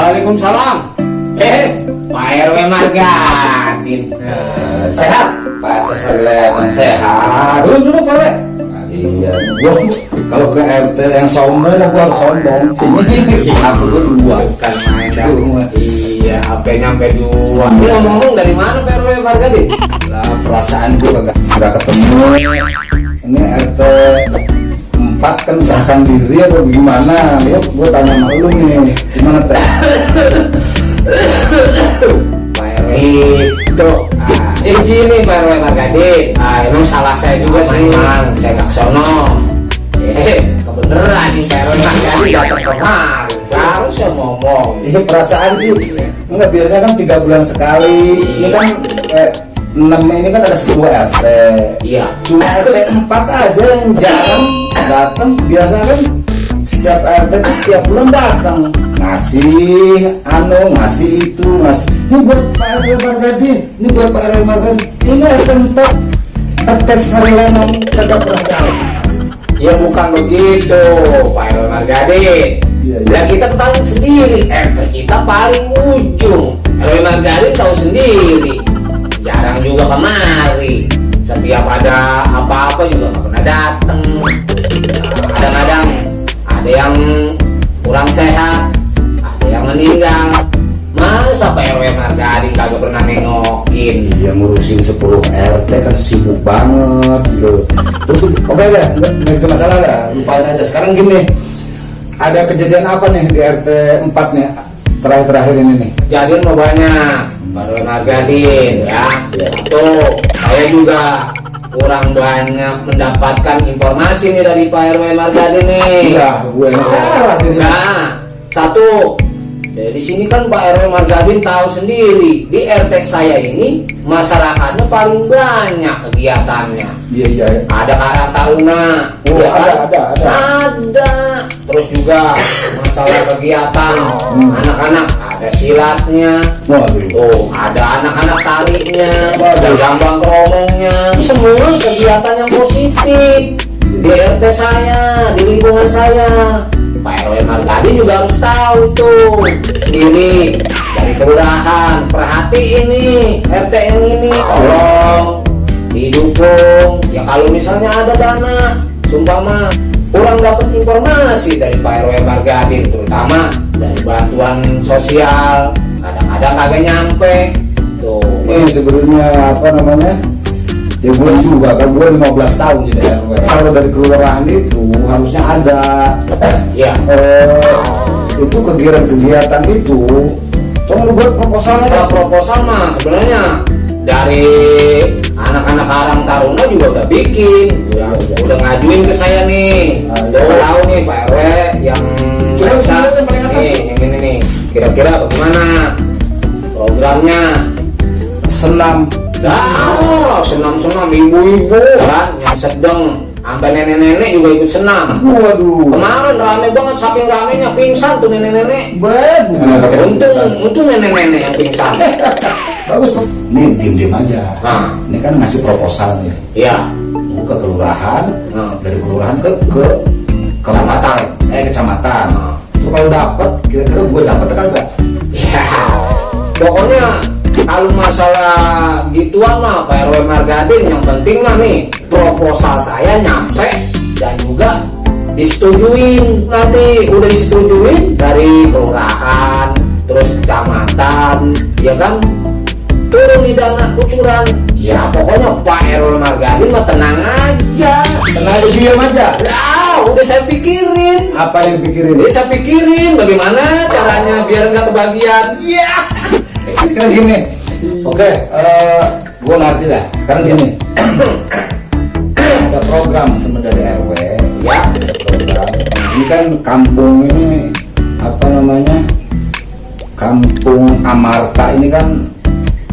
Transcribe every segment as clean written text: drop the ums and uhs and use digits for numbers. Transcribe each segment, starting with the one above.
Waalaikumsalam. Pak RW Margadin. Sehat? Pak Keselewan sehat. Duduk Pak RW. Iya, gua kalau ke RT yang sombong gua harus sombong. Ini kenapa gua dua? Bukan main dah. Iya, HP nyampe dua. Ini ngomong-ngomong dari mana Pak RW Margadin? Lah perasaan gua kagak ketemu. Ini RT 4 kan misalkan diri atau gimana? Gua tanya sama lu nih, gimana teh? Pak RW itu. Gini Pak RW Margadin. Emang salah saya juga sih. Saya nggak sono. Kebeneran nih Pak RW Margadin datang kemari. Baru saya ngomong. Iya perasaan sih. Enggak, biasanya kan 3 bulan sekali. Ini kan 6 ini kan ada 10 RT. Iya. Cuma RT 4 aja yang jarang datang. Biasanya kan setiap RT itu tiap bulan datang. Ngasih itu, ngasih. Ini buat Pak RW Margadin. Ini buat Pak RW Margadin. Ini RT 4. RT Sarelanang kagak pernah datang. Ya bukan begitu Pak RW Margadin. Iya. Ya kita ketahui sendiri, RT kita paling ujung. RW Margadin tahu sendiri. Jarang juga kemari. Setiap ada apa-apa juga nggak pernah datang. Kadang-kadang ada yang kurang sehat, ada yang meninggal. Masa Pak RW Margadin kagak pernah nengokin? Iya, ngurusin 10 RT kan sibuk banget gitu. Terus oke deh, nggak ada masalah lah, lupain aja. Sekarang gini, ada kejadian apa nih di RT 4 nih terakhir ini nih? Kejadian mau banyak Pak RW Margadin ya. Satu, saya juga kurang banyak mendapatkan informasi nih dari Pak RW Margadin nih. Iya, gue yang salah ini. Nah, satu, dari sini kan Pak RW Margadin tahu sendiri di RT saya ini masyarakatnya paling banyak kegiatannya. Iya. Ada karang taruna, Oh, ya kan? ada. Terus juga masalah kegiatan anak-anak, ada silatnya. Waduh. Oh, ada anak-anak tarinya, ada gambang keromongnya. Semua kegiatan yang positif di RT saya, di lingkungan saya. Pak RW Margadin juga harus tahu itu. Ini dari kelurahan, perhatiin nih RT yang ini, tolong didukung. Ya kalau misalnya ada dana, sumpama kurang dapat informasi dari Pak RW Margadin, terutama dari bantuan sosial, kadang-kadang kagak nyampe. Tuh. Ini sebenarnya apa namanya? Ya gue juga kan gue 15 tahun jadi RW. Kalau dari kelurahan itu harusnya ada. Ya. Itu kegiatan itu. Tolong buat proposalnya. Kalau proposal mah sebenarnya dari anak-anak Karang Taruna juga udah bikin, udah ngajuin ke saya nih. Udah tahu nih Pak RW yang Coba periksa sebenarnya yang paling atas. nih, yang ini nih. Kira-kira bagaimana programnya? Senam. Senam-senam ibu-ibu kan yang sedang, sampai nenek-nenek juga ikut senam. Waduh. Kemarin rame banget, saking ramenya pingsan tuh nenek-nenek. Untung nenek-nenek yang pingsan. Bagus. Ini diem aja. Nah. Ini kan ngasih proposal nih. Iya. Ke kelurahan. Dari kelurahan ke Kecamatan. Kecamatan. Nah. Kalau dapat, kira-kira gue dapat kagak? Ya, pokoknya kalau masalah gituan mah Pak RW Margadin yang penting mah nih proposal saya nyampe dan juga disetujuin. Nanti udah disetujuin dari kelurahan, terus kecamatan, ya kan, turun di dana kucuran. Ya pokoknya Pak RW Margadin mah tenang aja. Tenang aja, diam aja. Lah, udah saya pikirin. Apa yang dipikirin? Udah saya pikirin bagaimana caranya biar nggak kebagian. Iya. Sekarang gini. Oke, gue ngerti lah. Sekarang gini. Ada program sebenarnya dari RW. Ya. Ada program. Ini kan kampung ini apa namanya? Kampung Amarta ini kan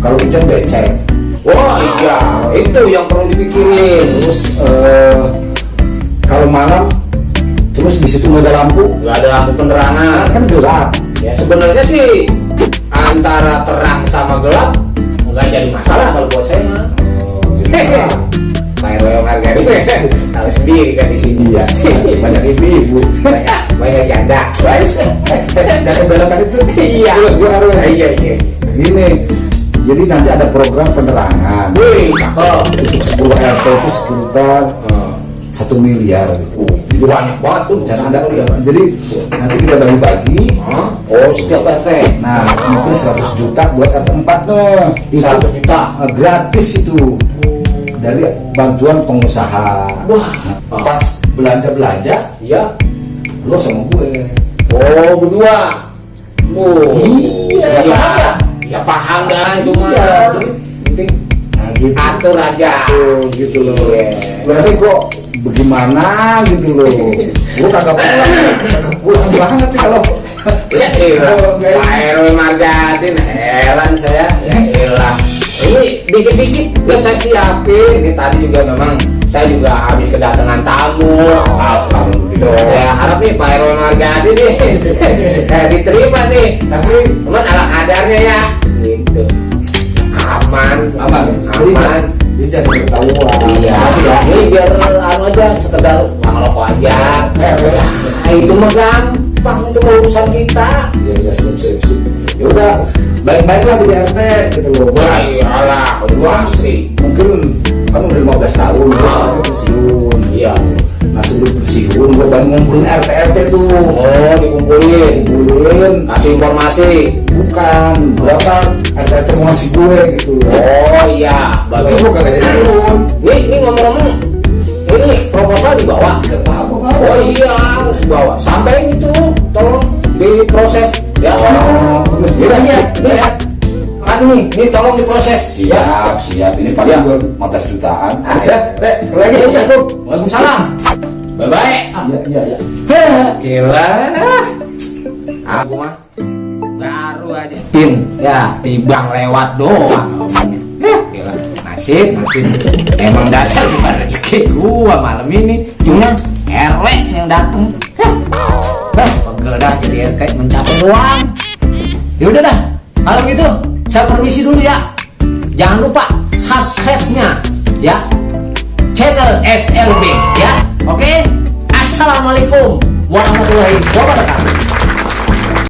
kalau hujan becek. Wah iya, itu yang perlu dipikirin. Terus kalau malam, terus di situ nggak ada lampu. Nggak ada lampu penerangan. Kan gelap. Ya sebenarnya sih antara terang sama gelap nggak jadi masalah kalau buat saya mah. Pak RW Margadin tahu sendiri kan di sini. Iya. Banyak ibu-ibu. Banyak nggak janda. Guys, jangan belakang itu. Iya. Terus gua harus Iya. gini. Jadi nanti ada program penerangan. Wih, cakep. Untuk 10 RT itu sekitar 1 miliar gitu. Jadi Banyak banget tuh. cara anda jadi nanti kita bagi-bagi. Oh, setiap RT. Nah, mungkin 100 juta buat RT 4 tuh. 100 juta. Gratis itu dari bantuan pengusaha. Wah. Nah, pas belanja Iya. lo sama gue. Oh, berdua. Iya, paham nggak? Ya paham dah cuma. Iya. Penting Nah, gitu. atur aja. Gitu loh. Iya. Berarti kok bagaimana gitu loh. Gue kagak pulang banget nih kalau Ya elah, Pak RW Margadin, heran saya. Ya elah. Ini dikit-dikit udah saya siapin. Ini tadi juga memang saya juga habis kedatangan tamu. Alhamdulillah. Saya harap nih Pak RW Margadin nih diterima nih. Tapi Cuman ala kadarnya ya. Gitu. Aman. aman. Jadi jangan ketahuan. Iya. Masih ya. Ini biar anu aja sekedar ngerokok aja. Nah, itu mah gampang, itu mah urusan kita. Iya, siap. Ya udah, baik-baik lah di RT gitu loh. Gua Iyalah, kedua sih. mungkin kan udah 15 tahun gua pensiun. Iya. Nah sebelum pensiun gua baru ngumpulin RT tuh. Oh, dikumpulin. Ngumpulin Kasih informasi. bukan berapa RT mau ngasih gue gitu. Oh iya, Tapi bagus. gua kagak jadi turun. Ini ngomong-ngomong, ini proposal dibawa. Gak apa-apa Oh iya, harus bawa. Sampai itu, tolong diproses. Ya, tolong. terus Iya, iya, iya. Makasih nih, ini tolong diproses. Siap. Ini paling Iya. gua 15 jutaan. Ah, Ya, Teh, sekali lagi. Iya, iya. Waalaikumsalam. Bye-bye. Iya. Gila. Aku mah baru aja. Ya, tibang lewat doang. Gila. Nasib. Emang dasar bukan rezeki gua malam ini. Cuma RW yang dateng. Pegel dah jadi RT mencapai doang. Ya udah dah. Kalau gitu, saya permisi dulu ya. Jangan lupa subscribe-nya ya. Channel SLB ya. Oke? Assalamualaikum warahmatullahi wabarakatuh.